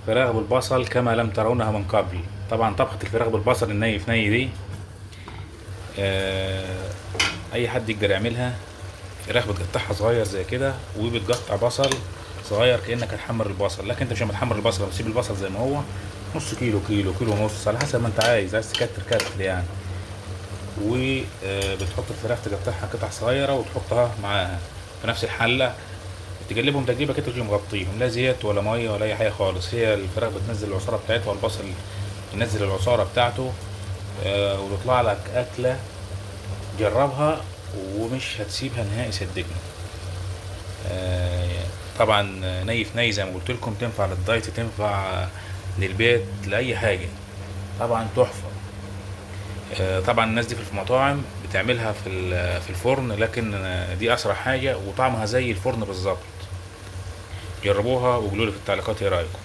فراخ بالبصل كما لم ترونها من قبل. طبعا طبخة الفراخ بالبصل الني في ني دي اي حد يقدر يعملها. فراخ بتقطعها صغير زي كده، وبتقطع بصل صغير كأنك هتحمر البصل، لكن انت مش هتحمر البصل، بتسيب البصل زي ما هو، نص كيلو، كيلو، كيلو ونص، على حسب ما انت عايز، عايز تكتر كتر يعني. وبتحط الفراخ تقطعها قطع صغيرة وتحطها معاها في نفس الحلة، تقلبهم تقليبة كده وتيجي مغطيهم، لا زيت ولا مية ولا أي حاجة خالص. هي الفراخ بتنزل العصارة بتاعتها والبصل ينزل العصارة بتاعته، وتطلع لك أكلة جربها ومش هتسيبها نهائي صدقني. طبعا ني في ني زي ما قلت لكم، تنفع للدايت، تنفع للبيت، لأي حاجة، طبعا تحفة. طبعا الناس دي في المطاعم بتعملها في الفرن، لكن دي أسرع حاجة وطعمها زي الفرن بالظبط. جربوها وقولوا لي في التعليقات ايه رأيكم.